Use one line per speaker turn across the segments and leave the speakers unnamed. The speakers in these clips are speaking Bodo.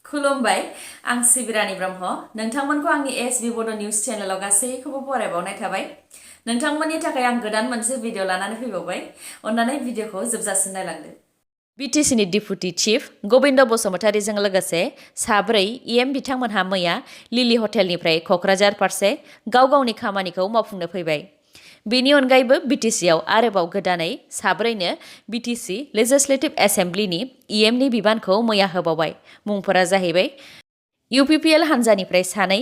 खुलुमबाय आं सिबिरानि ब्रह्म नोंथांमोनखौ आंनि एसबी बड' निउज चेनेलाव गासैखौबो बरायबावनाय थाबाय नोंथांमोननि थाखाय आं गोदान मोनसे भिडिअ लानानै फैबावबाय अन्नानै भिडिअखौ जोबजासिम नायलांदो बिटिसिनि डिपुटि चिफ गबिन्द बसुमतारीजों लोगोसे साब्रै इएम बिथांमोनहा मैया लिलि हटेलनिफ्राय क'क्राझार फारसे गाव गावनि खामानिखौ मावफुंनो फैबाय बेनि अनगायैबो बिटिसिआव आरोबाव गोदानै साब्रैनो बिटिसि लेजिस्लेटिभ एसेम्ब्लिनि इएमनि बिबानखौ मैया होबावबाय मुंफोरा जाहैबाय इउपिपिएल हान्जानिफ्राय सानै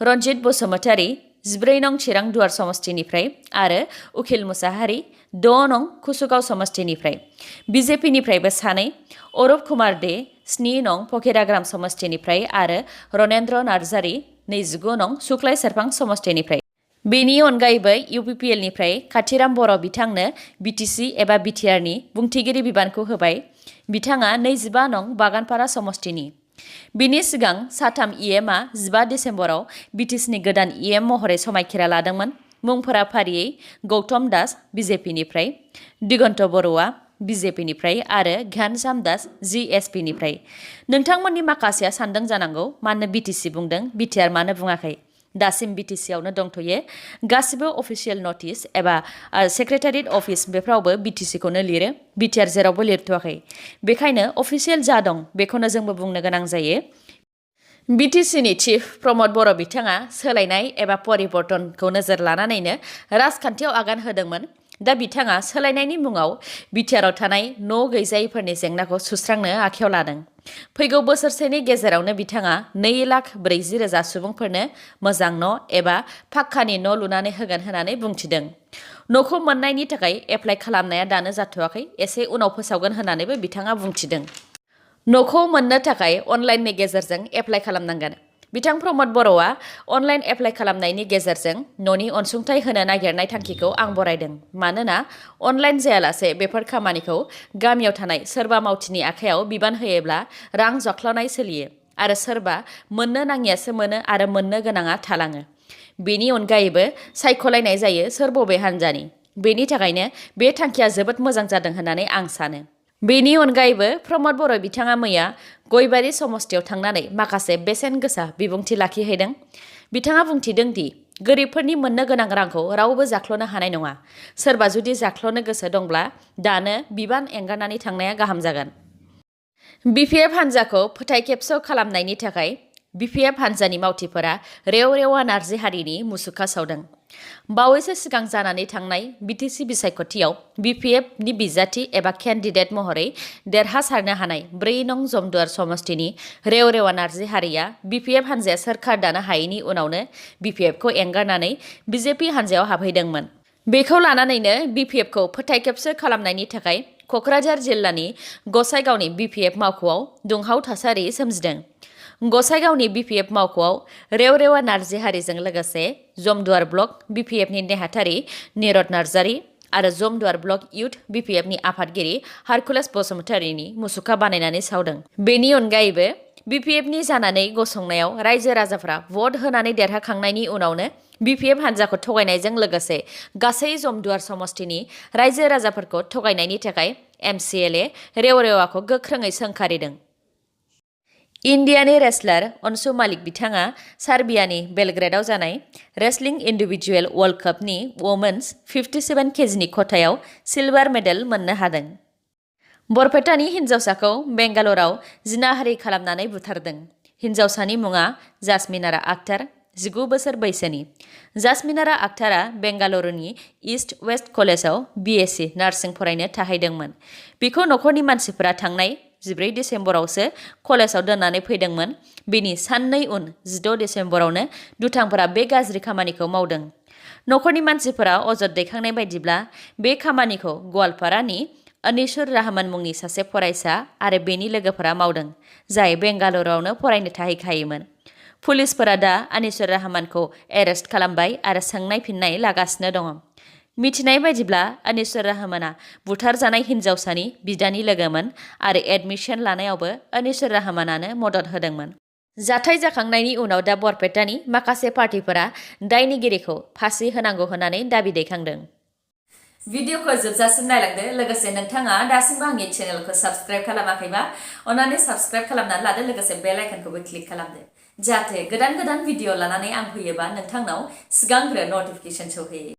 रन्जित बसुमतारी 14 नं चिरां दुवार समष्टिनिफ्राय आरो उखिल मुसाहारि 6 नं कुसुगाव समष्टिनिफ्राय बिजेपिनिफ्रायबो सानै अरुप कुमार दे 7 नं फकिराग्राम समष्टिनिफ्राय आरो रनेन्द्र नार्जारी 29 नं सुक्लाय सेरफां समष्टिनिफ्राय बेनि अनगायैबो इउपिपिएलनिफ्राय काथिराम बर' बिथांनो बिटिसि एबा बिटिआरनि बुंथिगिरि बिबानखौ होबाय बिथाङा 25 नं बागानपारा समष्टिनि बिनि सिगां साथाम इएमआ 15 डिसेम्बराव बिटिसिनि गोदान इएम महरै समायखिरा लादोंमोन मुंफोरा फारियै गौतम दास बिजेपिनिफ्राय दिगन्त बरुवा बिजेपिनिफ्राय आरो घनश्याम दास जिएसपिनिफ्राय नोंथांमोननि माखासेया सानदों जानांगौ मानो बिटिसि बुंदों बिटिआर मानो बुङाखै दासिम बिटिसिआवनो दंथ'यो गासिबो अफिसियेल नटिस एबा सेक्रेटारियेट अफिस बेफ्रावबो बिटिसिखौनो लिरो बिटिआर जेरावबो लिरथ'वाखै बेखायनो अफिसियेल जा दं बेखौनो जोंबो बुंनो गोनां जायो बिटिसिनि चिफ प्रमद बर' बिथाङा सोलायनाय एबा परिबर्तनखौ नोजोर लानानैनो राजखान्थियाव आगान होदोंमोन दा बिथाङा सोलायनायनि मुङाव बिटिआरआव थानाय न' गैजायैफोरनि जेंनाखौ सुस्रांनो आखायाव लादों फैगौ बोसोरसेनि गेजेरावनो बिथाङा 2,40,000 सुबुंफोरनो मोजां न' एबा पाक्कानि न' लुनानै होगोन होननानै बुंथिदों न'खौ मोननायनि थाखाय एप्लाइ खालामनाया दानो जाथ'वाखै एसे उनाव फोसावगोन होननानैबो बिथाङा बुंथिदों न'खौ मोननो थाखाय अनलाइननि गेजेरजों एप्लाइ खालामनांगोन बिथां प्रमद बर'आ अनलाइन एप्लाइ खालामनायनि गेजेरजों न'नि अनसुंथाइ होनो नागिरनाय थांखिखौ आं बरायदों मानोना अनलाइन जायालासे बेफोर खामानिखौ गामियाव थानाय सोरबा मावथिनि आखायाव बिबान होयोब्ला रां जख्लायनाय सोलियो आरो सोरबा मोननो नाङियासो मोनो आरो मोननो गोनाङा थालाङो बेनि अनगायैबो सायख'लायनाय जायो सोर बबे हान्जानि बेनि थाखायनो बे थांखिया जोबोद मोजां जादों होननानै आं सानो बेनि अनगायैबो प्रमद बर' बिथाङा मैया गयबारि समष्टियाव थांनानै माखासे बेसेन गोसा बिबुंथि लाखिहैदों बिथाङा बुंथिदों दि गोरिबफोरनि मोननो गोनां रांखौ रावबो जाख्ल'नो हानाय नङा सोरबा जुदि जाख्ल'नो गोसो दंब्ला दानो बिबान एंगारनानै थांनाया गाहाम जागोन बिपिएफ हान्जाखौ फोथायखेबस' खालामनायनि थाखाय बिपिएफ हान्जानि मावथिफोरा रेव रेवा नार्जि हारिनि मुसुखा सावदों बावैसो सिगां जानानै थांनाय बिटिसि बिसायख'थियाव बिपिएफनि बिजाथि एबा केन्डिडेट महरै देरहासारनो हानाय 4 नं जमदुवार समष्टिनि रेव रेवा नार्जि हारिया बिपिएफ हान्जाया सोरखार दानो हायैनि उनावनो बिपिएफखौ एंगारनानै बिजेपि हान्जायाव हाबहैदोंमोन बेखौ लानानैनो बिपिएफखौ फोथायखेबस' खालामनायनि थाखाय क'क्राझार जिल्लानि गसाइगावनि बिपिएफ मावख'आव दुंहाव थासारि सोमजिदों गसाइगावनि बिपिएफ मावख'आव रेव रेवा नार्जि हारिजों लोगोसे जमदुवार ब्लक बिपिएफनि नेहाथारि निरद नार्जारी आरो जमदुवार ब्लक इउथ बिपिएफनि आफादगिरि हारकुलास बसुमतारीनि मुसुखा बानायनानै सावदों बेनि अनगायैबो बिपिएफनि जानानै गसंनायाव रायजो राजाफ्रा भट होनानै देरहाखांनायनि उनावनो बिपिएफ हान्जाखौ थगायनायजों लोगोसे गासै जमदुवार समष्टिनि रायजो राजाफोरखौ थगायनायनि थाखाय एमसिएलए रेव रेवाखौ गोख्रोङै सोंखारिदों इन्डियानि रेसलार अनसु मालिक बिथाङा सार्बियानि बेलग्रेडआव जानाय रेसलिं इन्डिभिजुएल वर्ल्ड कापनि वमेन्स 57 केजिनि खथायाव सिलभार मेडेल मोननो हादों बरपेटानि हिन्जावसाखौ बेंगालराव जिनाहारि खालामनानै बुथारदों हिन्जावसानि मुङा जासमिनारा आख्तार 19 बोसोर बैसोनि जासमिनारा आख्तारा बेंगालुरुनि इस्ट वेस्ट कलेजाव बिएससि नार्सिं फरायनो थाहैदोंमोन बिखौ न'खरनि मानसिफोरा थांनाय 14 डिसेम्बरावसो कलेजाव दोननानै फैदोंमोन बेनि साननै उन 16 डिसेम्बरावनो दुथांफोरा बे गाज्रि खामानिखौ मावदों न'खरनि मानसिफोरा अजद दैखांनाय बायदिब्ला बे खामानिखौ गवालपारानि अनिसुर रहमान मुंनि सासे फरायसा आरो बेनि लोगोफोरा मावदों जाय बेंगालुरुआवनो फरायनो थाहैखायोमोन पुलिसफोरा दा अनिसुर रहमानखौ एरेस्ट खालामबाय आरो सोंनाय फिननाय लागासिनो दङ मिथिनाय बायदिब्ला अनिसुर रहमाना बुथारजानाय हिन्जावसानि बिदानि लोगोमोन आरो एडमिशन लानायावबो अनिसुर रहमानानो मदद होदोंमोन जाथाय जाखांनायनि उनाव दा बरपेटानि माखासे पार्टिफोरा दायनिगिरिखौ फासि होनांगौ होननानै दाबि दैखांदों भिडिअखौ जोबजासिम नायलांदो लोगोसे नोंथाङा दासिमबो आंनि चेनेलखौ साबस्क्राइब खालामाखैबा अन्नानै साबस्क्राइब खालामनानै लादो लोगोसे बेल आइकनखौबो क्लिक खालामदो जाहाथे गोदान भिडिअ लानानै आं फैयोबा नोंथांनाव सिगांग्रो नटिफिकेसन सौहैयो।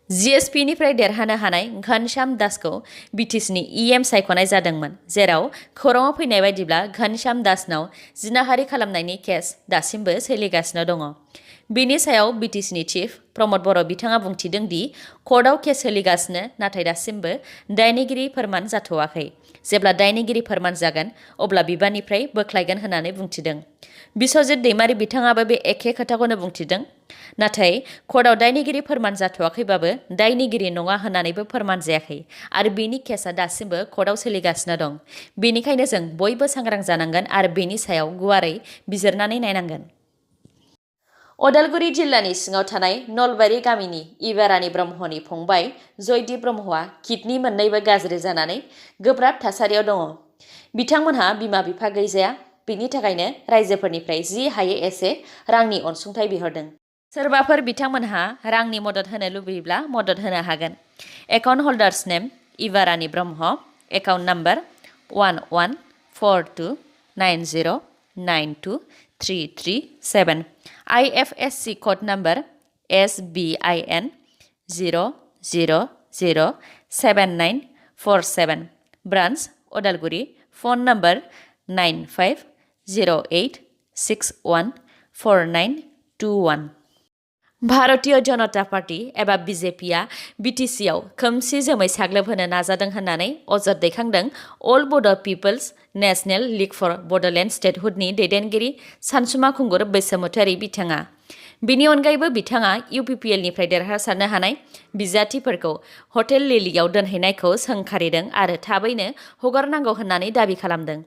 GSP निफ्राय देरहानो हानाय घनश्याम दासखौ बिटिसिनि EM सायख'नाय जादोंमोन जेराव खौराङाव फैनाय बायदिब्ला घनश्याम दासनाव जिनाहारि खालामनायनि केस दासिमबो सोलिगासिनो दङ। बेनि सायाव बिटिसिनि चिफ प्रमद बर' बिथाङा बुंथिदों दि कर्टआव केस सोलिगासिनो नाथाय दासिमबो दायनिगिरि फोरमान जाथ'वाखै। जेब्ला दायनिगिरि फोरमान जागोन अब्ला बिबाननिफ्राय बोख्लायगोन होननानै बुंथिदों। बिस्वजित दैमारि बिथाङाबो बे एखे खोथाखौनो बुंथिदों। नाथाय कर्टआव दायनिगिरि फोरमान जाथ'वाखैबाबो दायनिगिरि नङा होननानैबो फोरमान जायाखै आरो बेनि केसआ दासिमबो कर्टआव सोलिगासिनो दं। बेनिखायनो जों बयबो सांग्रां जानांगोन आरो बेनि सायाव गुवारै बिजिरनानै नायनांगोन। अदालगुरि जिल्लानि सिङाव थानाय नलबारि गामिनि इबारानि ब्रह्मनि फंबाय जयदीप ब्रह्मआ किडनि मोननैबो गाज्रि जानानै गोब्राब थासारियाव दङ। बिथांमोनहा बिमा बिफा गैजाया, बिनि थाखायनो रायजोफोरनिफ्राय जि हायो एसे रांनि अनसुंथाइ बिहरदों। सोरबाफोर बिथांमोनहा रांनि मदद होनो लुबैयोब्ला मदद होनो हागोन। Account holder's name Ibarani Brahma, account number 114290923337, IFSC code number SBIN 0007947, branch Udalguri, phone number 9508614921। Bharatiya जनता पार्टी एबा बिजेपिआ बिटिसिआव खोमसि जोमै साग्लोबहोनो नाजादों होननानै अजद दैखांदों all Bodo' people's national league for Bodoland स्टेटहुडनि दैदेनगिरि सानसुमा खुंगुर बैसोमुथियारि बिथाङा। बिनि अनगायैबो बिथाङा UPPLनिफ्राय देरहासारनो हानाय बिजाथिफोरखौ हटेल लिलिआव दोनहैनायखौ सोंखारिदों आरो थाबैनो हगारनांगौ होननानै दाबि खालामदों।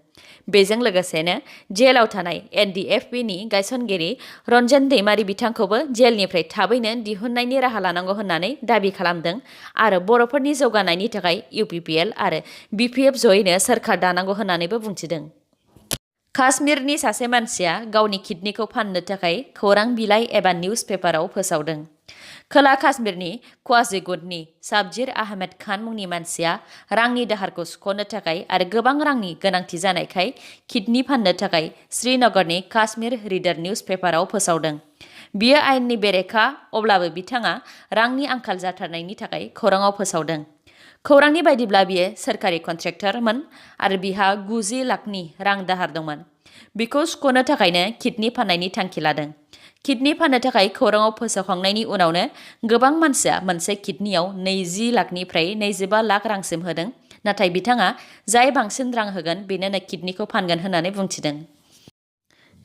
बेजों लोगोसेनो जेलाव थानाय NDFBनि गायसनगिरि रन्जन दैमारि बिथांखौबो जेलनिफ्राय थाबैनो दिहुननायनि राहा लानांगौ होननानै दाबि खालामदों आरो बर'फोरनि जौगानायनि थाखाय UPPL आरो BPF जयैनो सोरखार दानांगौ होननानैबो बुंथिदों। काश्मीरनि सासे मानसिया गावनि किडनिखौ फाननो थाखाय खौरां बिलाइ एबा निउज पेपाराव फोसावदों। खोला काश्मीरनि क्वाजिगुडनि साबजिर आहमेद खान मुंनि मानसिया रांनि दाहारखौ सुख'नो थाखाय आरो गोबां रांनि गोनांथि जानायखाय किडनि फाननो थाखाय श्रीनगरनि काश्मीर रीडर निउज पेपाराव फोसावदों। बियो आयेननि बेरेखा, अब्लाबो बिथाङा रांनि आंखाल जाथारनायनि थाखाय खौराङाव फोसावदों। खौरांनि बायदिब्ला बियो सोरखारि कन्ट्रेक्टरमोन आरो बिहा 90 लाखनि रां दाहार दंमोन। बिखौ सुख'नो थाखायनो किडनि फाननायनि थांखि लादों। किडनि फाननो थाखाय खौराङाव फोसावखांनायनि उनावनो गोबां मानसिया मोनसे किडनियाव 20 लाखनिफ्राय 25 लाख रांसिम होदों, नाथाय बिथाङा जाय बांसिन रां होगोन बेनोनो किडनिखौ फानगोन होननानै बुंथिदों।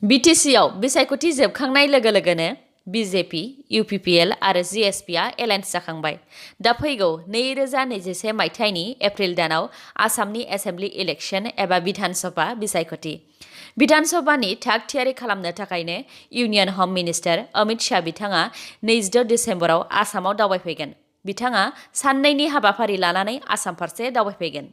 बिटिसिआव बिसायख'थि जोबखांनाय लोगो लोगोनो बिजेपि, UPPL आरो GSPआ एलायन्स जाखांबाय। दा फैगौ 2021 मायथाइनि एप्रिल दानाव आसामनि एसेम्बलि इलेक्शन एबा बिधान सभा बिसायख'थि। बिधान सभानि थाग थियारि खालामनो थाखायनो इउनियन हम मिनिस्टार अमित शाह बिथाङा 26 डिसेम्बराव आसामाव दावबायफैगोन। बिथाङा साननैनि हाबाफारि लानानै आसाम फारसे दावबायफैगोन।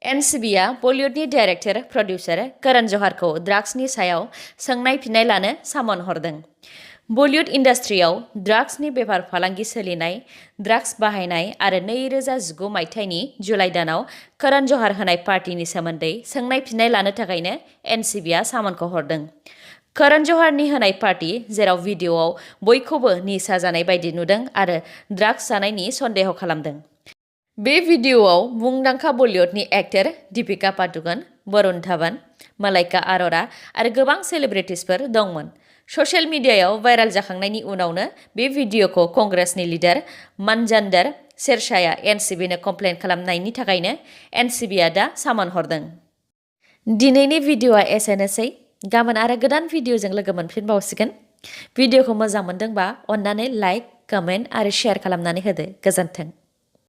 NCBआ बलिउडनि डाइरेक्टर प्रडिउसार करण जहारखौ ड्राग्सनि सायाव सोंनाय फिननाय लानो सामन हरदों। बलिउड इन्डास्ट्रियाव ड्राग्सनि बेफार फालांगि सोलिनाय, ड्राग्स बाहायनाय आरो 2019 मायथाइनि जुलाइ दानाव करण जहार होनाय पार्टिनि सोमोन्दै सोंनाय फिननाय लानो थाखायनो NCBआ सामनखौ हरदों। करण जहारनि होनाय पार्टी, जेराव भिडिअ'आव बयखौबो निसा जानाय बायदि नुदों आरो ड्राग्स जानायनि सन्देह खालामदों। बे भिडिअ'आव मुंदांखा बलिउडनि एक्टर दीपिका पादुकण, वरुण धवन, मलाइका अरोरा आरो गोबां सेलिब्रिटिसफोर दंमोन। ससियेल मिडियायाव भाइरेल जाखांनायनि उनावनो बे भिडिअ'खौ कंग्रेसनि लिडार मनजिन्दर सिरसाया NCBनो कमप्लेन खालामनायनि थाखायनो NCBआ दा सामन हरदों। दिनैनि भिडिअ'आ एसेनोसै। गाबोन आरो गोदान भिडिअ'जों लोगो मोनफिनबावसिगोन। भिडिअ'खौ मोजां मोनदोंबा अन्नानै लाइक, कमेन्ट आरो शेयार खालामनानै होदो। गोजोन्थों।